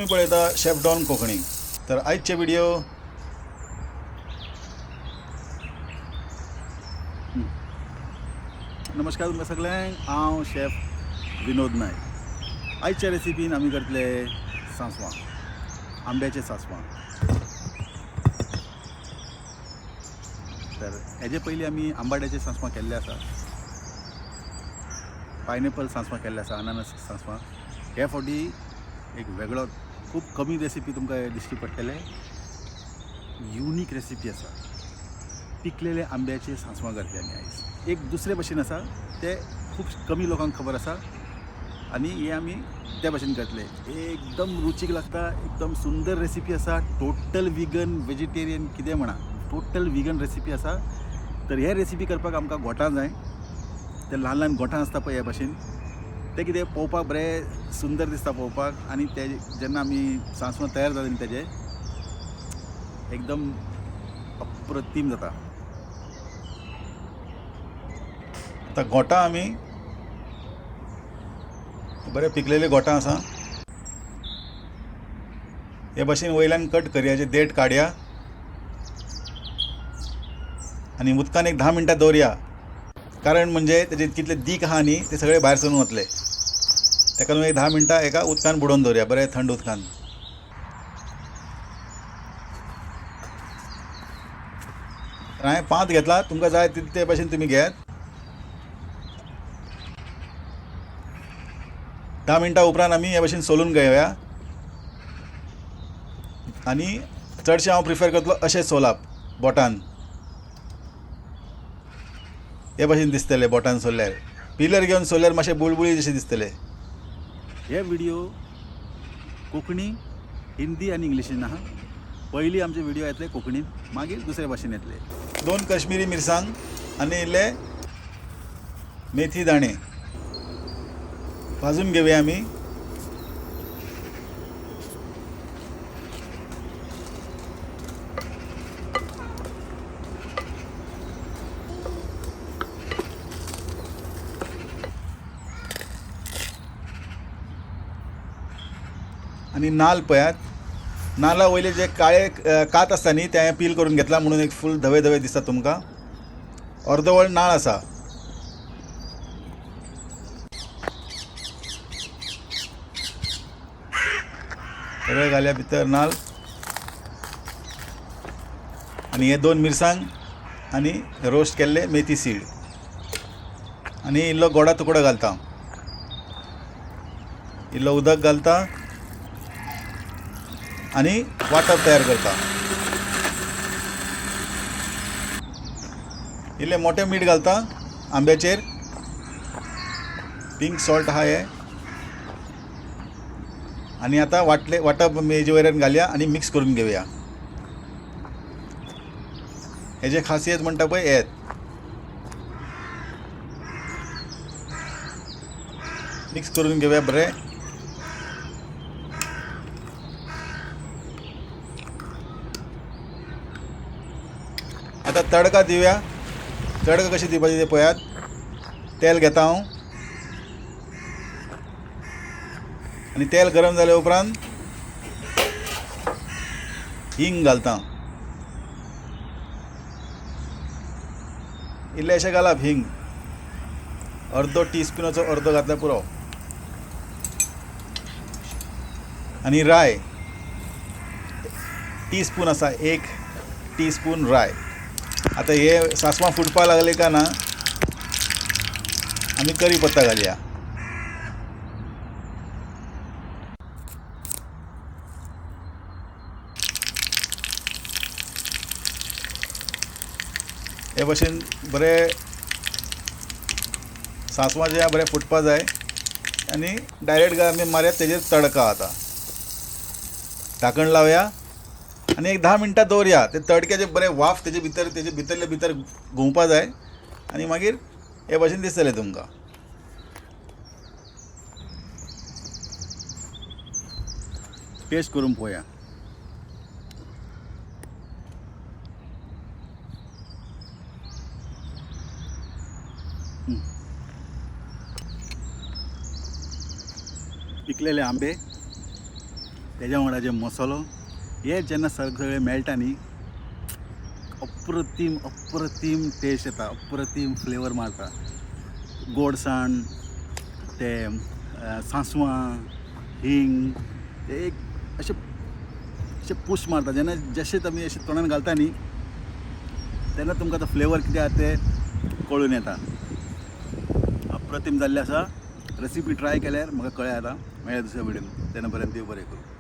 तुमी पळयता chef don Konkani. तर आयचे व्हिडिओ नमस्कार तुमकां सगळ्यांक. हांव शेफ विनोद नायक. आयच्या रेसिपीन आमी करतले सांसवां, आंब्याचे सांसवां. तर हेजे पयलीं आमी आंबाड्याचे सांसवां केल्ले आसा, पायनएपल सांसवां केल्ले आसा, अनानस सांसवां. हे फावटी एक वेगळो, खूब कमी रेसिपी तुमकां दिश्टी पडटले, युनीक रेसिपी आसा. पिकलेले आंब्याचे सांसवां करतले आमी आयज. एक दुसरे भशेन आसा, ते खूब कमी लोकांक खबर आसा आनी हे आमी त्या भशेन करतले. एकदम रुचीक लागता, एकदम सुंदर रेसिपी आसा. टोटल विगन, वेजिटेरियन कितें म्हणा, टोटल विगन रेसिपी आसा. तर हे रेसिपी करपाक आमकां गोठां जाय. ते ल्हान ल्हान गोठां आसता पळय ह्या भशेन, ते कितें पळोवपाक बरें सुंदर दिसता पळोवपाक. आनी ते जेन्ना आमी सांसवां तयार जाता न्ही तेजे एकदम अप्रतीम जाता. आतां गोठां आमी बरें पिकलेले गोठां आसा हे भशेन वयल्यान कट करया, जे देठ काडया आनी उदकान एक 10 मिनटां दवरया. कारण म्हणजे तेजे कितले दीक आहा न्ही ते सगळे भायर सरून वतले. तेका लागून एक 10 मिनटां एका उदकान बुडोवन दवरया, बरें थंड उदकान. हांवें 5 घेतला, तुमकां जाय तितले भशेन तुमी घेयात. 10 मिनटां उपरांत आमी हे भशेन सोलून घेवया. आनी चडशें हांव प्रिफर करतलो अशें सोलाप बोटान. हे भशेन दिसतले बोटान सोल्ल्यार. पिलर घेवन सोल्ल्यार मातशें बुळबुळी जशें दिसतले. हे व्हिडिओ कोंकणी, हिंदी आनी इंग्लिशीन आहा. पयलीं आमचे व्हिडिओ येतले कोंकणीन, मागीर दुसरे भाशेन येतले. 2 कश्मीरी मिरसांग आनी इल्ले मेथी दाणे भाजून घेवया आमी. आनी नाल पळयात, नाला वयले जे काळे कात आसता न्ही ते हांवें पील करून घेतला म्हणून एक फूल धवे धवे दिसता तुमकां. अर्दवळ नाळ आसा. सगळे घालया भितर नाल. आनी हे 2 मिरसांग आनी रोस्ट केल्ले मेथी सीड आनी इल्लो गोडा तुकडो घालता, इल्लो उदक घालता आनी वाटप तयार करता. इल्लें मोटें मीठ घालता आंब्याचेर, पिंक सॉल्ट आहा हे. आनी आतां वाटप हेजे वयल्यान घालया आनी मिक्स करून घेवया. हेजे खासियत म्हणटा पळय हेत. मिक्स करून घेवया बरें. आतां तडका दिवया. तडका कशी दिवपाची ते पळयात. तेल घेता हांव आनी तेल गरम जाल्या उपरांत हिंग घालता. इल्लेशें घालप हिंग, अर्दो टीस्पुनाचो अर्दो घातल्यार पुरो. आनी राय टीस्पून आसा, 1 टीस्पून राय. आतां हे सांसवां फुटपाक लागले काय ना आमी करी पत्ता घालया. हे भशेन बरें सांसवां जे बरें फुटपा जाय आनी डायरेक्ट आमी मारया तेजेर तडका. आतां धाकण लावया आनी एक 10 मिनटां दवरया. ते तडक्याचे बरें वाफ तेजे भितर, तेजे भितरले भितर घुंवपा जाय आनी मागीर हे भशेन दिसतलें तुमकां. टेस्ट करून पळोवया. पिकलेले आंबे तेज्या वांगडा जे मसालो हे जेन्ना सगळे मेळटा न्ही, अप्रतीम अप्रतीम टेस्ट येता, अप्रतीम फ्लेवर मारता. गोडसाण, ते सांसवां, हिंग, ते एक अशें अशें पूश मारता. जेन्ना जशें तुमी अशें तोंडान घालता न्ही, तेन्ना तुमकां तो फ्लेवर कितें आसा तें कळून येता. अप्रतीम जाल्लें आसा. रेसिपी ट्राय केल्यार म्हाका कळयात. आतां मेळया दुसऱ्या व्हिडियोन, तेन्ना पर्यंत देव बरें करूं.